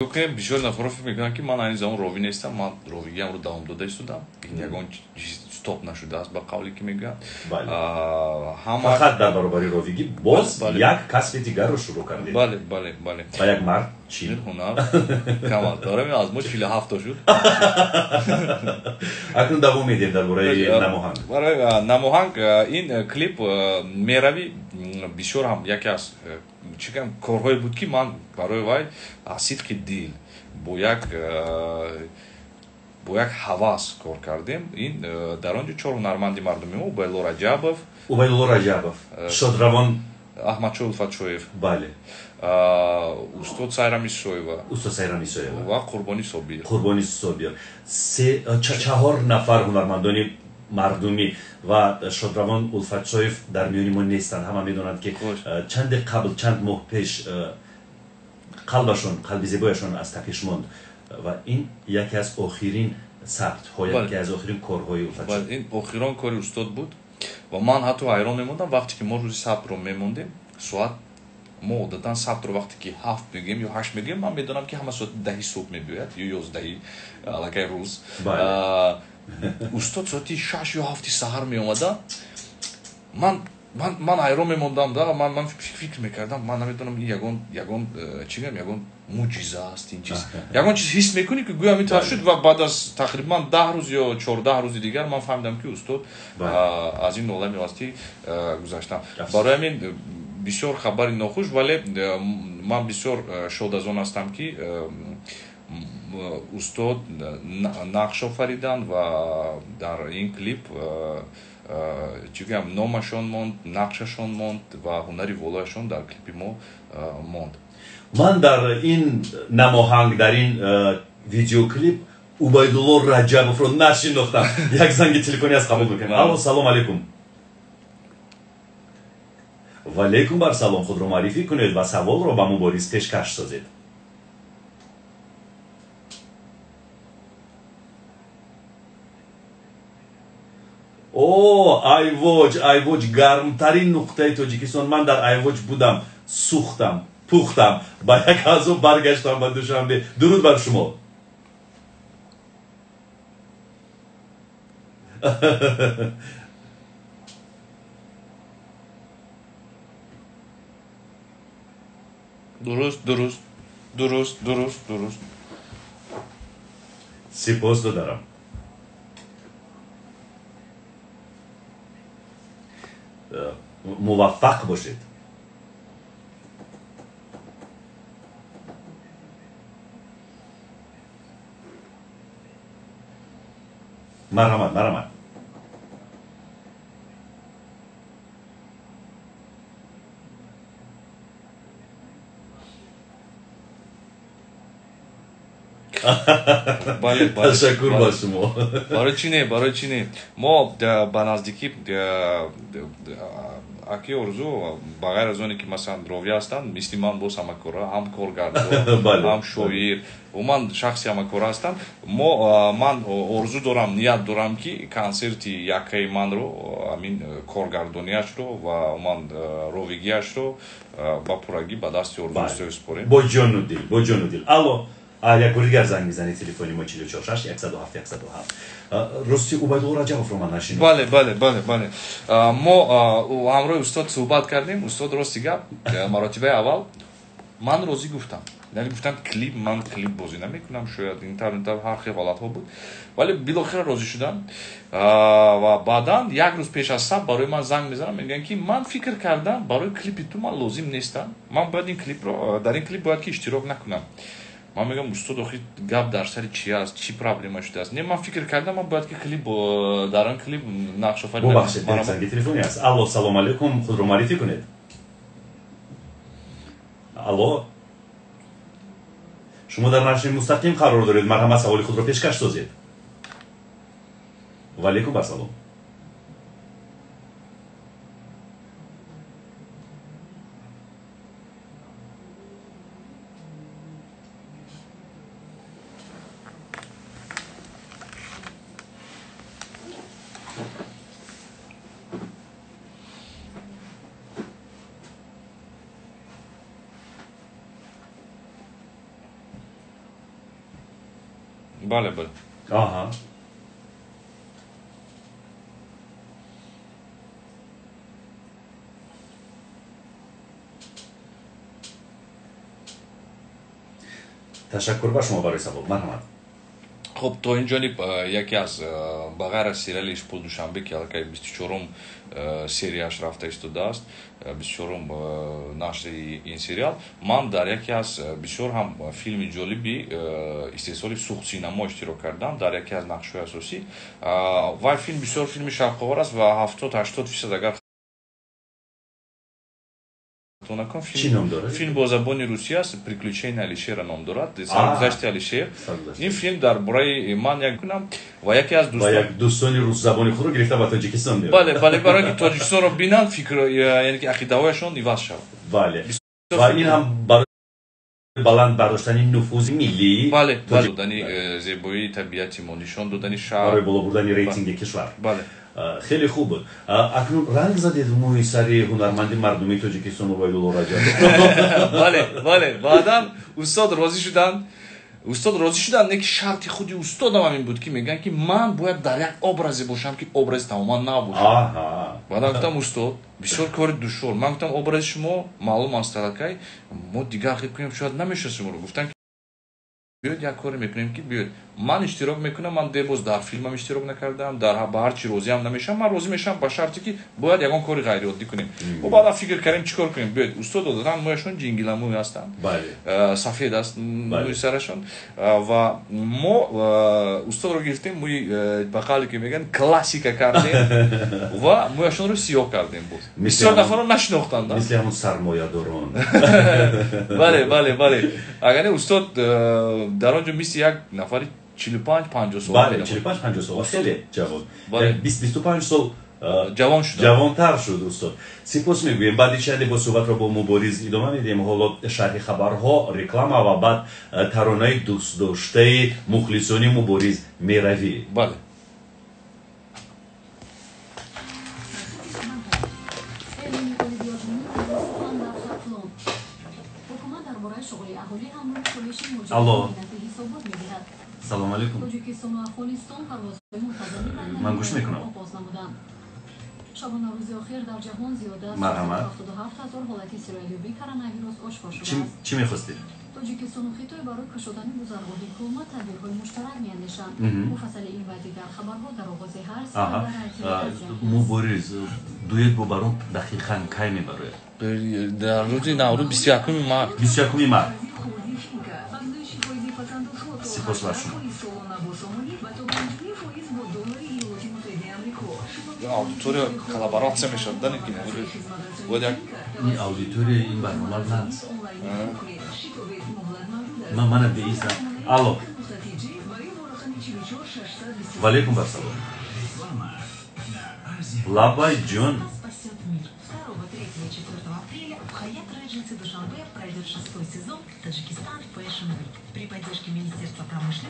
Бисёр нафарҳо фикр мекунанд, ки ман айни замон ровӣ нестам, ман ровигиамро давом дода истодам. Ин ягон чиз стоп нашудааст, ба қавле ки мегӯянд. Фақат дар баробари ровигӣ боз як касби дигарро шурӯъ кардед. Бале, бале, бале. Ба як мард 40 ҳунар камар. Дорам, аз мо 47 шуд. Акнун давом медиҳем дар бораи намоҳанг. Барои намоҳанг ин клип меравӣ бисёр ҳам яке аз чӣ гӯям корҳое буд, ки ман барои вай аз сидқи дил бо як ҳавас кор кардем. Ин дар он ҷо чор ҳунарманди мардуми мо: Убайдулло Раҷабов, Убайдулло Раҷабов, шодравон Аҳмадшоҳ Улфатшоев, бале, устод Сайрам Исоева, устод Сайрам Исоева ва Қурбони Собир. Қурбони Собир. Се чаҳор нафар ҳунармандони мардумӣ ва шодравон Улфатшоев дар миёни мо нестанд. Ҳама медонанд, ки чанде қабл, чанд моҳ пеш қалбашон, қалби зебояшон аз тапиш монд ва ин яке аз охирин сабтҳо, яке аз охирин корҳои Улфатшоев. Ин охирон кори устод буд ва ман ҳатто ҳайрон мемондам вақте ки мо рӯзи сабтро мемондем. Соат мо одатан сабтро вақте ки 7 мегӯем ё 8 мегӯем, ман медонам, ки ҳама соати 10 субҳ мебиёяд ё 11 аллакай рӯз. Устод соати 6 ё 7 саҳар меомада. Ман ҳайрон мемондам, да, ман фикр мекардам, ман намедонам, ин ягон чӣ гӯям, ягон мӯъҷиза аст ин чиз. Ягон чиз ҳис мекунӣ, ки гӯям ин тавр шуд ва баъд аз тақрибан 10 рӯз ё 14 рӯзи дигар ман фаҳмидам, ки устод аз ин олами ҳастӣ гузаштанд. Барои ҳамин бисёр хабари нохуш, вале ман бисёр шод аз он ҳастам, ки устод нақш офариданд ва дар ин клип чӣ гӯям, номашон монд, нақшашон монд ва ҳунари волояшон дар клипи мо монд. Ман дар ин намоҳанг, дар ин видеоклип Убайдулло Раҷабовро нашинохтам. Як занги телефонӣ аз қабул мекунем. Алло, салом алейкум. Ва алейкум бар салом. Худро муаррифӣ кунед ва саволро ба Мубориз пешкаш созед. О, Айвоҷ, Айвоҷ гармтарин нуқтаи Тоҷикистон. Ман дар Айвоҷ будам, сӯхтам, пухтам, ба як азоб баргаштам ба Душанбе. Дуруд бар шумо. Дуруст, дуруст, дуруст, дуруст, дуруст. Сипос додарам. Муваффақ бошед. Марҳамат, марҳамат. Бале, бале. Ташаккур ба шумо. Барои чӣ не, барои чӣ не? Мо ба наздикӣ аки Орзу, ба ғайр аз оне ки масалан ровӣ ҳастанд, мисли ман боз ҳамакора, ҳам коргардон, ҳам шоир, умуман шахси ҳамакора ҳастанд. Ман орзу дорам, ният дорам, ки консерти яккаи манро, ҳамин коргардониашро ва умуман ровигиашро ба пуррагӣ ба дасти Орзу Исоев супорем. Бо ҷону дил, бо ҷону дил. Алло, як бори дигар занг мезанед, телефони мо 44 6 107 107. Рости Убайдулло Раҷабовро ман нашинохтам. Бале, бале, бале, бале. Мо ҳамроҳи устод суҳбат кардем. Устод, рости гап, маротибаи аввал ман розӣ гуфтам. Яъне гуфтам клип, ман клип бозӣ намекунам, шояд ин тавр, ин тавр ҳар хел ҳолатҳо буд. Вале билохира розӣ шудам. Ва баъдан як рӯз пеш аз сабт барои ман занг мезанам, мегӯянд, ки ман фикр кардам, барои клипи ту ман лозим нестам. Ман бояд ин клипро, дар ин клип бояд ки иштирок накунам. Ман мегӯям, устод, охи гап дар сари чи аст, чӣ проблема шудааст? Не, ман фикр кардам, ман бояд ки клип, дар он клип нақш офаридам. Бубахшед, занги телефонӣ аст. Алло, салом алейкум, худро муаррифӣ кунед. Алло, шумо дар нашри мустақим қарор доред, марҳамат, саволи худро пешкаш созед. Ва алейкум ассалом. Бале, бале. Аҳа. Ташаккур ба шумо барои савол. Марҳамат. Хуб, то ин ҷониб яке аз ба ғайр аз сериали Ишқпул Душанбе, ки аллакай 24-ум серияш рафта истодааст, 24-ум нашри ин сериал, ман дар яке аз бисёр ҳам филми ҷолиби истеҳсоли Суғд-синамо иштирок кардам дар яке аз нақшҳои асосӣ. Вай филм бисёр филми шавқовар аст ва 70-80% агар Чӣ ном дорад? Филм бо забони русӣ аст, «Приключения Алишера» ном дорад, саргузашти Алишер. Ин филм дар бораи ман як кунам ва яке аз дӯстон, як дӯстони русзабони худро гирифта ба Тоҷикистон меорад. Бале, бале, барои ки Тоҷикистонро бинанд, фикр, яъне ки ақидаҳояшон иваз шавад. Бале. Ва ин ҳам барои баланд бардоштани нуфузи миллӣ. Бале, бале, додани зебоии табиати мо, нишон додани шаҳр, барои боло бурдани рейтинги кишвар. Бале. Хеле хуб буд. Акнун ранг задед мӯи сари ҳунарманди мардумии Тоҷикистон Убайдулло Раҷабов. Бале, бале. Баъдан устод розӣ шуданд. Устод розӣ шуданд, не ки шарти худи устодам ҳамин буд, ки мегӯянд, ки ман бояд дар як образе бошам, ки образи тамоман нав бошад. Баъдан гуфтам, устод, бисёр кори душвор. Ман гуфтам, образи шумо маълум аст аллакай, мо дигар хел кунем, шояд намешавад шуморо. Гуфтанд, биёед як коре мекунем, ки биёед ман иштирок мекунам, ман дербоз дар филмам иштирок накардам, дар ба ҳар чи розиам намешавам, ман розӣ мешавам ба шарте, ки бояд ягон кори ғайриоддӣ кунем. Мо баъдан фикр кардем, чӣ кор кунем. Биёед, устод одатан мӯяшон ҷингиламӯй ҳастанд, сафед аст мӯи сарашон, ва мо устодро гирифтем, мӯи ба қавле ки мегӯянд классика кардем ва мӯяшонро сиёҳ кардем. Боз бисёр нафарро нашинохтанд, мисли ҳамон сармоядорон. Бале, бале, бале. Агар не, устод дар он ҷо мисли як нафари 45-50 сола. Бале, 45-50 сола, хеле ҷавон, 25 сол ҷавон шуд, ҷавонтар шуд устод. Сипос мегӯем. Баъди чанде бо суҳбатро бо Мубориз идома медиҳем. Ҳоло шарҳи хабарҳо, реклама ва баъд таронаи дӯстдоштаи мухлисони Мубориз «Меравӣ». Бале. Алло, салом алейкум. Ман гӯш мекунам. Марҳамат. Чӣ мехостед? Тоҷикистону Хитой барои кушодани гузаргоҳи Кулма тадбирҳои муштарак меандешанд. Муфассали ин ва дигар хабарҳо дар оғози ҳар соат. Мубориз, дуэт бо Барон дақиқан кай мебарояд? Дар рӯзи Наврӯз, 21 март. 21 март. Сипос бар шумо. Аудитория коллаборатсия мешавад, да, ки бояд як ин аудитория ин барнома наст. Ман мана беизнам. Алло. Валейкум ассалом. Лабай ҷон.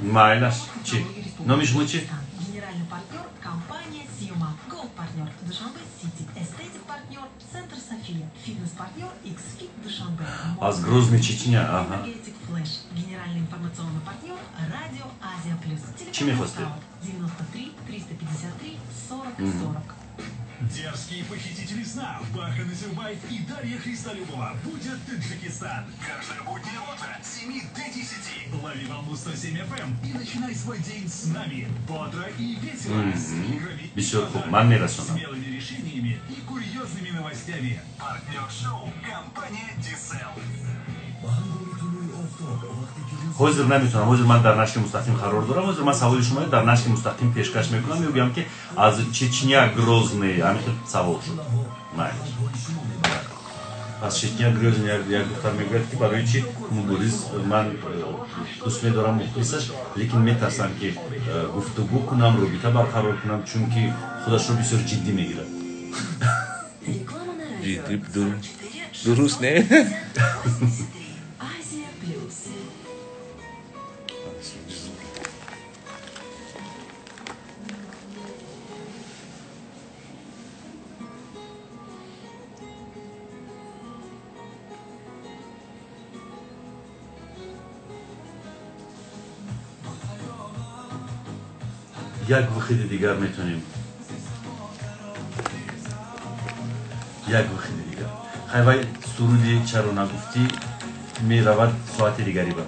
Майлаш, чӣ? Номи шумо чӣ? Генеральный партнер компания Сьюма, Голд партнер Душанбе Сити, Эстетик партнер Центр София, фитнес партнер X-Fit Душанбе. Аз Грозный, Чечня, ага. Энергетик Флэш, генеральный информационный партнер Радио Азия Плюс. Чӣ мехостед? 93 353 40 40. Дерзкие похитители сна Баха Назирбаев и Дарья Христолюбова будет Таджикистан. Каждое буднее утро с 7 до 10. Лови волну 107 FM и начинай свой день с нами. Бодро и весело. С играми и подарками, смелыми решениями и курьезными новостями. Партнер шоу компания Дисел. Ҳозир наметавонам, ҳозир ман дар нашри мустақим қарор дорам. Ҳозир ман саволи шуморо дар нашри мустақим пешкаш мекунам. Мегӯям, ки аз Чечня Грозный ҳамин хел савол шуд. Майлаш, аз Чечня Грозный як духтар мегӯяд, ки барои чӣ Мубориз ман дӯст медорам, мухлисаш, лекин метарсам, ки гуфтугӯ кунам, робита барқарор кунам, чунки худашро бисёр ҷиддӣ мегирад. Ҷиддӣ дуруст не? Як выходи дигар метонем. Як выходи дигар. Хай вай суруди чаро нагуфтӣ меравад соати дигари ба.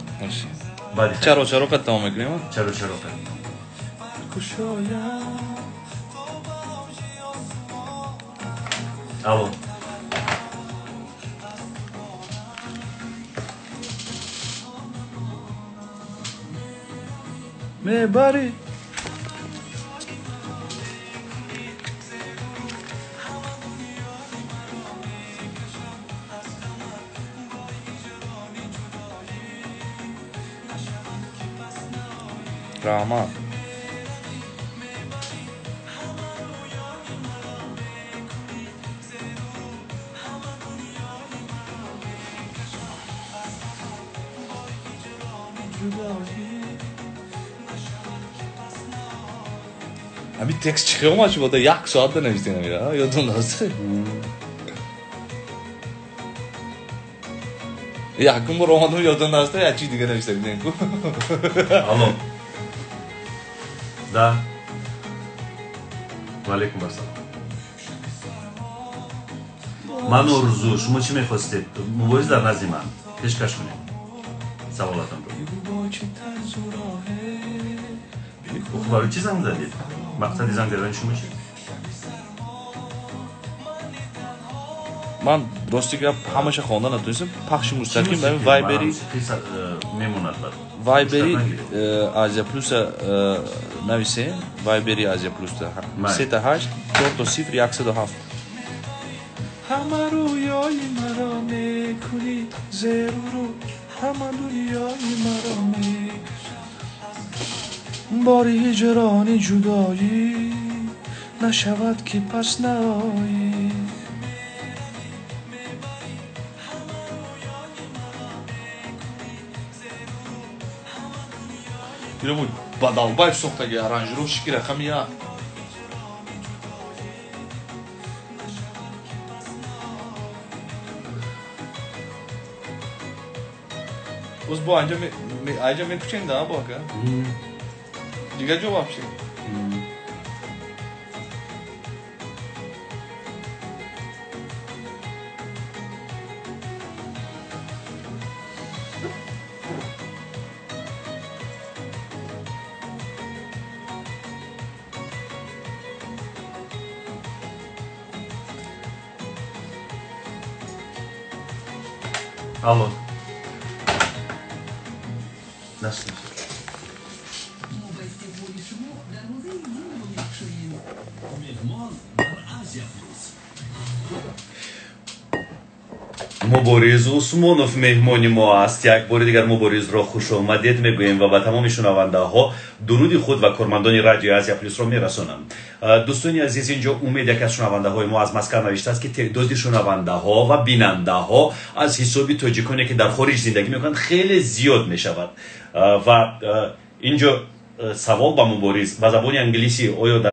Чаро чаро қад тамом мекунем? Чаро чаро қад. Алло. Мебарӣ. Раҳмат. Ҳамин текст чӣ хел омад шуд? Як соат навиштем амира, ёдтон ҳаст? Якум бор омадам, ёдтон ҳаст, як чиз дига навишта будем ку. Алло. Да. Ва алейкум ассалом. Ман Орзу, шумо чӣ мехостед? Мубориз дар назди ман. Пешкаш кунед саволатонро. Барои чӣ занг задед? Мақсади занг задани шумо чи? Ман рости гап ҳамаша хонда натонистам. Пахши мустақим ба Вайбери мемонад баъд. Вайбери Азия Плюса нависем. Вайбери Азия Плюса 38 4 0 107. Ҳама рӯёи маро мекунӣ зеру, ҳама дунёи маро мекушӣ. Бори ҳиҷрони ҷудоӣ нашавад ки пас наоӣ. Иро бадалбаев сохтаги аранжировщики рақами як. Боз бо анҷа мекучем да бо ака? Дигар ҷо вообще? Алло. Наслушай. Мубориз Усмонов меҳмони мо аст. Як бори дигар Муборизро хушомадед мегӯем ва ба тамоми шунавандаҳо дуруди худ ва кормандони радиои Азия Плюсро мерасонам. Дӯстони азиз, инҷо Умед, яке аз шунавандаҳои мо аз Москва навиштааст, ки теъдоди шунавандаҳо ва бинандаҳо аз ҳисоби тоҷиконе, ки дар хориҷ зиндагӣ мекунанд, хеле зиёд мешавад. Ва инҷо савол ба Мубориз ба забони англисӣ: оё